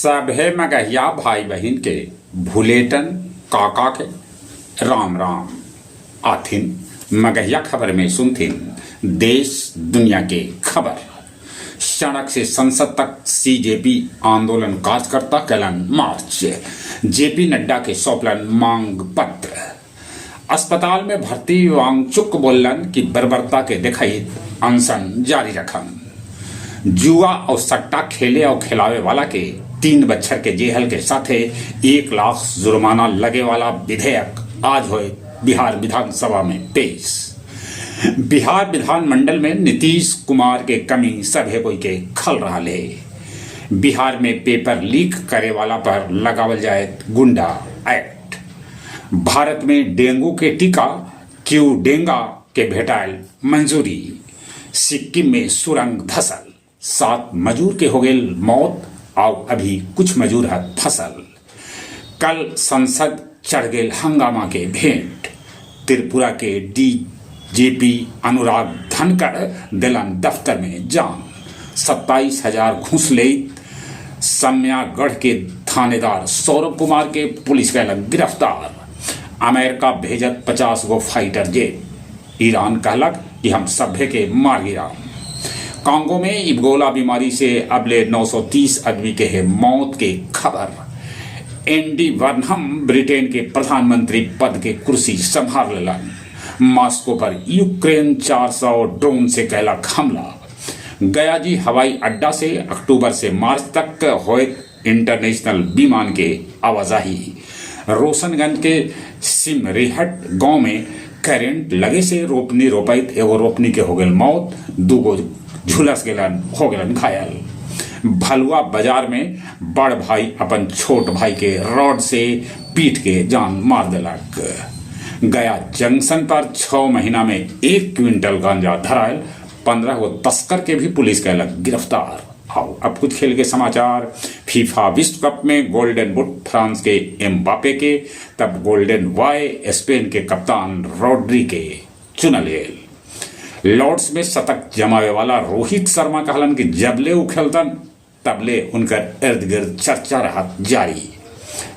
सभे मगहिया भाई बहिन के भुलेटन काका के राम राम। आथिन मगहिया खबर में सुनथिन देश दुनिया के खबर। सड़क से संसद तक सीजेपी आंदोलन कार्यकर्ता कैलन मार्च। जेपी नड्डा के सौंपलन मांग पत्र। अस्पताल में भर्ती वांगचुक बोललन कि बर्बरता के देखइत अनशन जारी रखम। जुआ और सट्टा खेले और खिलावे वाला के 3 बच्छर के जेहल के साथे 1 लाख जुर्माना लगे वाला विधेयक आज होए बिहार विधानसभा में पेश। बिहार विधानमंडल में नीतीश कुमार के कमी सभे कोई के खल रहा है। बिहार में पेपर लीक करे वाला पर लगावल जाए गुंडा एक्ट। भारत में डेंगू के टीका क्यू डेंगा के भेटायल मंजूरी। सिक्किम में सुरंग धसल, 7 मजूर के हो गेल मौत आउ अभी कुछ मजूर है फसल। कल संसद चढ़ गेल हंगामा के भेंट। त्रिपुरा के डीजीपी अनुराग धनखड़ दिलन दफ्तर में जान। 27,000 घूस ले सम्यागढ़ के थानेदार सौरभ कुमार के पुलिस कैलक गिरफ्तार। अमेरिका भेजत 50 गो फाइटर जेट। ईरान कहलक कि हम सभ्य के मार गिरा। कांगो में इबोला बीमारी से अबले 930 आदमी के है मौत के खबर। एंडी बर्नहम ब्रिटेन के प्रधानमंत्री पद के कुर्सी संभाल लेलन। मास्को पर यूक्रेन 400 ड्रोन से कैलक हमला। गयाजी हवाई अड्डा से अक्टूबर से मार्च तक होए इंटरनेशनल विमान के आवाजाही। रोशनगंज के सिमरिहट गांव में करंट लगे से रोपनी रोपाइत एगो रोपनी के हो गेल मौत, 2 गो झुलस गेलन हो गेलन घायल। भलुआ बाजार में बड़ भाई अपन छोट भाई के रॉड से पीट के जान मार देलक। गया जंक्शन पर 6 महीना में 1 क्विंटल गांजा धरायल, 15 गो तस्कर के भी पुलिस कैलक गिरफ्तार। आओ अब कुछ खेल के समाचार। फीफा विश्व कप में गोल्डन बूट फ्रांस के एम्बापे के, तब गोल्डन बॉय स्पेन के कप्तान रोड्री के चुनल गेल। लॉर्ड्स में शतक जमावे वाला रोहित शर्मा कहलन कि जबले उ खेलतन तबले उनकर इर्द गिर्द चर्चा रहत जारी।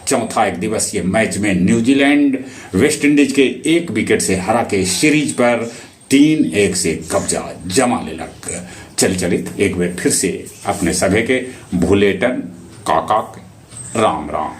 चौथा एक दिवसीय मैच में न्यूजीलैंड वेस्ट इंडीज के 1 विकेट से हरा के सीरीज पर 3-1 से कब्जा जमा लेलक। चल चलित एक बार फिर से अपने सभे के भुलेटन काका राम राम।